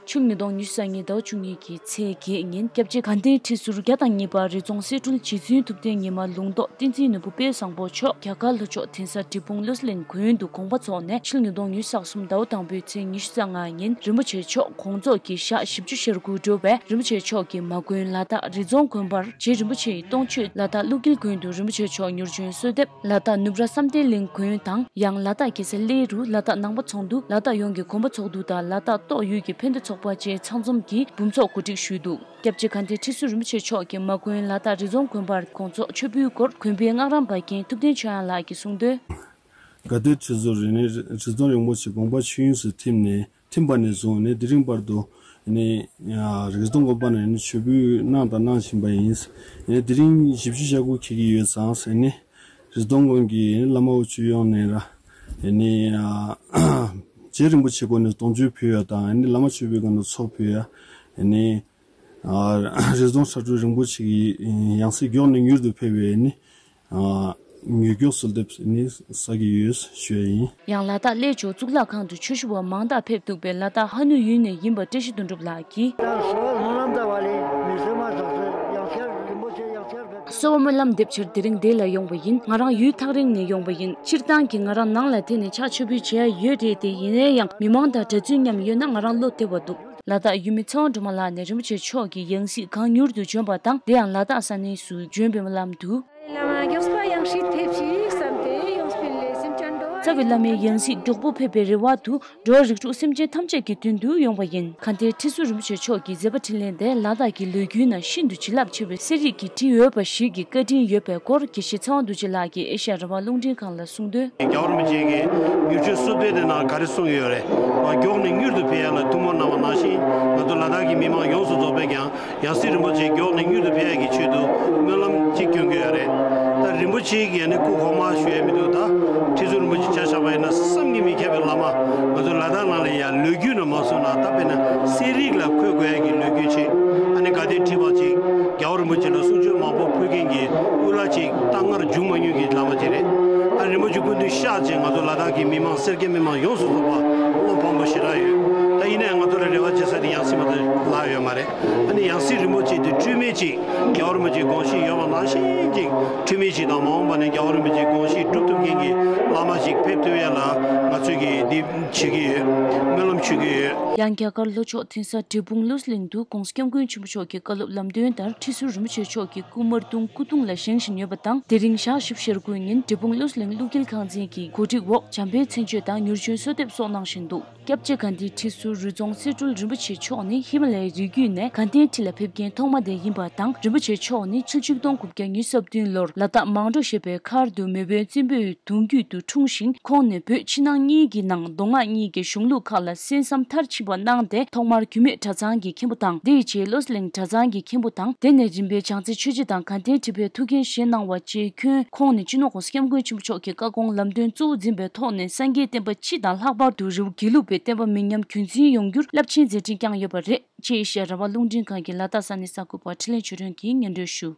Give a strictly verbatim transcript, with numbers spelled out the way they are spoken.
ཕྱི་ལོ་ཉིས་སྟོང་ཉི་ཤུ་རྩ་གཉིས་ཟླ་བ་བཅུ་གཉིས་ཀྱི་ཚེས་བརྒྱད་ཉིན་སྐྱབས་རྗེ་དགའ་ལྡན་ཁྲི་ཟུར་བརྒྱ་དང་གཉིས་པ་རི་རྫོང་གསེར་སྤྲུལ་རྗེ་བཙུན་ཐུབ་བསྟན་ཉི་མ་ལུང་རྟོགས་བསྟན་འཛིན་ནོར་བུ་དཔལ་བཟང་པོ་མཆོག་རྒྱ་གར་ལྷོ་ཕྱོགས་གདན་ས་འབྲས་སྤུངས་བློ་གླིང་དགོན་དུ་དགོངས་པ་རྫོགས་ནས། ཕྱི་ལོ་ཉིས་སྟོང་ཉི་ཤུ་རྩ་གསུམ་ཟླ་བ་དང་པོའི་ཚེས་ཉི་ཤུ་རྩ་ལྔ་ཉིན་རིན་པོ་ཆེ་མཆོག་དགོངས་རྫོགས་ཀྱི་ཞག་བཞི་བཅུ་ཞེ་དགུ་འགྲོ་བའི་རིན་པོ་ཆེ་མཆོག་གི་མ་དགོན་ལ་དྭགས་རི་རྫོང་དགོན་པར་རྗེ་རིན་པོ་ཆེའི་སྟོང་མཆོད་ལ་དྭགས་ཀླུ་འཁྱིལ་དགོན་དུ་རིན་པོ་ཆེ་མཆོག་མྱུར་བྱོན་གསོལ་འདེབས། ལ་དྭགས་ནུབ་ར་བསམ་གཏན་གླིང་དགོན་དང་། ཡང་ལ་དྭགས་རྒྱལ་ས་གླེ་རུ་ལ་དྭགས་ནང་པ་ཚོགས་འདུ། ལ་དྭགས་ཡོངས་ཀྱི་དགོན་པ་ཚོགས་འདུ་དང་། ལ་དྭགས་ཏོག་ཡུལ་གྱི་ཕན་བདེ་ཚོགས་པ་བཅས་ཚང་འཛོམས་ཀྱིས་འབུམ་ཚོགས་གོ་སྒྲིག་ཞུས་འདུག་སྐྱབས་རྗེ་དགའ་ལྡན་ཁྲི་ཟུར་རིན་པོ་ཆེ་མཆོག་གི་མ་དགོན་ལ་དྭགས་རི་རྫོང་དགོན་པར་དགོངས་རྫོགས་མཆོད་འབུལ་སྐོར་དགོན་པའི་སྔགས་རམས་པ་རྒན་ཐུབ་བསྟན་ཆོས་དབྱངས་ལགས་ཀྱིས་གསུངས་དོན། དགའ་ལྡན་ཁྲི་ཟུར་རེ་ནི་རི་རྫོང་རིན་པོ་ཆེ་དགོངས་པ་ཆོས་དབྱིངས་སུ་ཐིམ་ནས། ཐིམ་པ་ནས་བཟུང་ནས་དེ་རིང་བར་དུ་ནི་རི་རྫོང་དགོན་པ་ནས་ནི་མཆོད་འབུལ་གནང་དང་གནང་བཞིན་པ་ཡིན། ནི་དེ་རིང་བཞི་བཅུ་ཞེ་དགུ་འཁེལ་གྱི་ཡོད་ཙང་ཟེར་ནི། རི་རྫོང་དགོན་གྱི་བླ་མ་དབུ་ཁྲིད་ཡོངས་ནས་ར། ནི་རྗེ་རིན་པོ་ཆེ་སྐོར་ནས་དོང་མཆོད་ཕུལ་ཡ་དང་། ནི་བླ་མ་མཆོད་པའི་སྒང་དུ་ཚོགས་ཕུལ་ཡ། ནི་རི་རྫོང་ཁྲ་སྤྲུལ་རིན་པོ་ཆེ་གི་ཡང་སྲིད་མགྱོགས་ནས་མྱུར་དུ་ཕེབས་པའི་ནི་ངེས་སྐྱོབ་གསོལ་འདེབས་ནི་བསགས་ཀྱི་ཡོད་ཞུ་ཡ་ཡིན། ཡང་ལ་དྭགས་གླེ་ལྕོག་གཙུག་ལག་ཁང་དུ་ཆོས་ཞུ་བ་མང་དག་ཕེབས་འདུག་པས། ལ་དྭགས་ཧ་ནུ་ཡུལ་ནས་ཡིན་པ་བཀྲ་ཤིས་དོན་གྲུབ་ལགས་ཀྱིས། གསོལ་བ་སྨོན་ལམ་འདེབས་ཕྱིར་དེ་རིང་འདི་ལ་ཡོང་བ་ཡིན། ང་རང་ཡུལ་ཐག་རིང་ནས་ཡོང་བ་ཡིན། སྤྱིར་བཏང་གི་ང་རང་ནང་ལ་དེ་ནས་ཕྱག་མཆོད་འབུལ་བྱེད་ཡ་ཡོད་རེད་དེ། ཡིན་ན་ཡང་མི་མང་དང་གྲྭ་བཙུན་མཉམ་ཡོད་ན་ང་རང་བློ་བདེ་བ་འདུག་ལ་དྭགས་ཡུལ་མི་ཚེ་དབང་སྒྲོལ་མ་ལགས་ནས་རིན་པོ་ཆེ་མཆོག་གི་ཡང་སྲིད་གང་མྱུར་དུ་བྱོན་པ་དང་། དེ་ཡང་ལ་དྭགས་ས་གནས་སུ་བྱོན་པའི་སྨོན་ལམ་དུ། བླ་མ་མགྱོགས་པ་ཡང་སྲིད་ཕེབས་ཤིག་བསམ་སྟེ་ཡོངས་སྤེལ་ལས་སེམས་ཅན་འགྲོ་བ། རྩ་བའི་བླ་མའི་ཡང་སྲིད་མགྱོགས་པོ་ཕེབས་པའི་རེ་བ་དུ་འགྲོ་བ་རིགས་དྲུག་སེམས་ཅན་ཐམས་ཅད་ཀྱི་དོན་དུ་ཡོང་བ་ཡིན། དགའ་ལྡན་ཁྲི་ཟུར་རིན་པོ་ཆེ་མཆོག་གི་མཛད་པ་འཕྲིན་ལས་དེ་ལ་དྭགས་ཀྱི་ལོ་རྒྱུས་ནང་ཤིན་ཏུ་བྱིན་རླབས་ཆེ་བའི་གསེར་ཡིག་གིས་བྲིས་ཡོད་པ་ཞིག་གི་བཀའ་དྲིན་ཡོད་པའི་སྐོར་དགེ་བཤེས་ཚེ་དབང་རྡོ་རྗེ་ལགས་ཀྱིས་ཨེ་ཤ་ཡ་རང་དབང་རླུང་འཕྲིན་ཁང་ལ་གསུངས་དོན། རྒྱལ་བ་རིན་པོ་ཆེ་གིས་མྱུར་མཆོད་གསོལ་འདེབས་དེ་ནང་ག་རེ་གསུངས་ཡོད་རེད། མགྱོགས་ནས་མྱུར་དུ་ཕེབས་ཡ་ལ་ཐུགས་སྨོན་གནང་བ་ནང་བཞིན། ང་ཚོ་ལ་དྭགས་ཀྱི་མི་མང་ཡོངས་སུ་རྫོགས་པས་ཀྱང་ཡང་སྲིད་རིན་པོ་ཆེ་མགྱོགས་ནས་མྱུར་དུ་ཕེབས་ཡ་གི་ཆེད་དུ་སྨོན་ལམ་གཅིག་སྐྱོན་གྱི་ཡོད་རེད། ད་རིན་པོ་ཆེ་གིས་ཡང་ནི་སྐུ་གོང་མ་ཞུ་ཡ་མི་འདུག་ད་ཁྲི་ཟུར་རིན་པོ་ཆེ་ཆ་བཞག་པ་ཡིན་ན་བསམ་གྱིས་མི་ཁྱབ་པའི་བླ་མ། ང་ཚོ་ལ་དྭགས་ནང་ལ་ཡ་ལོ་རྒྱུས་ནང་མ་སོང་ན། ད་དཔེར་ན་གསེར་ཡིག་ལ་འཁོད་དགོས་ཡ་གི་ལོ་རྒྱུས་ཆེ། ཨ་ནི་དགའ་ལྡན་ཁྲི་པ་ཅིག་རྒྱལ་བ་རིན་པོ་ཆེ་ལ་གསུང་ཆོས་མང་པོ་ཕུལ་མཁན་གྱི་དབུ་བླ་ཅིག་ད་སྔར་བྱུང་མ་མྱོང་གི་བླ་མ་ཅིག་རེད། ཨ་རིན་པོ་ཆེ་སྐུ་མདུན་གཤེགས་རྗེས་ང་ཚོ་ལ་དྭགས་ཀྱི་མི་མང་སེར་སྐྱ་མི་མང་ཡོངས་སུ་རྫོགས་པ་བློ་ཕམ་པ་ཞེ་དྲག་ཡོད། ད་ཡིན་ནའི་ང་ཚོ་ལ་རེ་བ་བྱེད་ས་དེ་ཡང་སྲིད་མ་གཏོགས་ལྷག་ཡོད་མ་རེད། ཨ་ནི་ཡང་སྲིད་རིན་པོ་ཆེ་དེ་འཁྲུལ་མེད་ཅིག་རྒྱལ་བ་རིན་པོ་ཆེའི་དགོངས་གཞི་ཡོད་པ་ནང་བཞིན་ཅིག་འཁྲུལ་མེད་ཅིག་དང་། མ་འོངས་པ་ནས་རྒྱལ་བ་རིན་པོ་ཆེའི་དགོངས་གཞི་སྒྲུབ་ཐུབ་མཁན་གྱི་བླ་མ་ཅིག་ཕེབས་ཐུབ་ཡ་ལ་ང་ཚོས་ཀྱི་འདི་བྱེད་ཀྱི་ཡོད། སྨོན་ལམ་ཞུ་གི་ཡོད། ཡང་རྒྱ་གར་ལྷོ་ཕྱོགས་གདན་ས་འབྲས་སྤུངས་བློ་གླིང་དུ་༧གོང་ས་༧སྐྱབས་མགོན་ཆེན་པོ་མཆོག་གི་བཀའ་སློབ་ལམ་སྟོན་ལྟར་ཁྲི་ཟུར་རིན་པོ་ཆེ་མཆོག་གི་སྐུ་དམར་གདུང་སྐུ་གདུང་ལ་བཞེངས་བཞིན་ཡོད་པ་དང་། དེ་རིང་ཞག་བཞི་བཅུ་ཞེ་དགུ་ཉིན་འབྲས་སྤུངས་བློ་གླིང་ཀླུ་འཁྱིལ་ཁང་ཚན་གྱི་གོ་སྒྲིག་འོག་འཇམ་དཔལ་མཚན་བརྗོད་དང་མྱུར་བྱོན་གསོལ་འདེབས་སོགས་གནང་བཞིན་འདུག་སྐྱབས་རྗེ་དགའ་ལྡན་ཁྲི་ཟུར་རི་རྫོང་གསེར་སྤྲུལ་རིན་པོ་ཆེ་མཆོག་ནི་ཧི་མ་ལ་ཡའི་རི་རྒྱུད་ནས་དགའ་ལྡན་ཁྲི་ལ་ཕེབས་མཁན་ཐོག་མ་དེ་ཡིན་པ་དང་། རིན་པོ་ཆེ་མཆོག་ནི་ཕྱི་ལོ་ཆིག་སྟོང་དགུ་བརྒྱ་ཉི་ཤུ་རྩ་བདུན་ལོར་ལ་དྭགས་མང་གྲོ་ཞེས་པའི་མཁར་དུ་མེས་དབོན་བཙན་པོའི་གདུང་རྒྱུད་དུ་འཁྲུངས་ཤིང་། ཁོང་ནི་བོད་ཕྱི་ནང་གཉིས་ཀྱི་ནང་མདོ་སྔགས་གཉིས་ཀྱི་གཞུང་ལུགས་ཁག་ལ་གསན་བསམ་མཐར་ཕྱིན་པ་གནང་སྟེ། ཐོག་མར་རྒྱུད་སྨད་གྲྭ་ཚང་གི་མཁན་པོ་དང་། དེའི་རྗེས་བློ་གླིང་གྲྭ་ཚང་གི་མཁན་པོ་དང་། དེ་ནས་རིམ་པས་བྱང་རྩེ་ཆོས་རྗེ་དང་དགའ་ལྡན་ཁྲི་པའི་ཐུགས་འགན་བཞེས་གནང་བ་བཅས་ཁྱོན། ཁོང་ནི་སྤྱི་ནོར་༧གོང་ས་༧སྐྱབས་མགོན་ཆེན་པོ་མཆོག་གི་བཀའ་དགོངས་ལམ་སྟོན་གཙོ་བོ་འཛིན་པའི་ཐོག་ནས་སངས་རྒྱས་བསྟན་པ་སྤྱི་དང་ལྷག་པར་དུ་རི་བོ་དགེ་ལུགས་པའི་བསྟན་པ་མི་ཉམས་རྒྱུན་འཛིན་ཡོང་རྒྱུར་རླབས་ཆེན་མཛད་འཕྲིན་བསྐྱངས་ཡོད་པ་རེད། ཅེས་ཨེ་ཤེ་ཡ་རང་དབང་རླུང་འཕྲིན་ཁང་གི་ལ་དྭགས་ས་གནས་གསར་འགོད་པ་འཕྲིན་ལས་ཆོས་སྒྲོན་གྱིས་སྙན་སྒྲོན་ཞུ།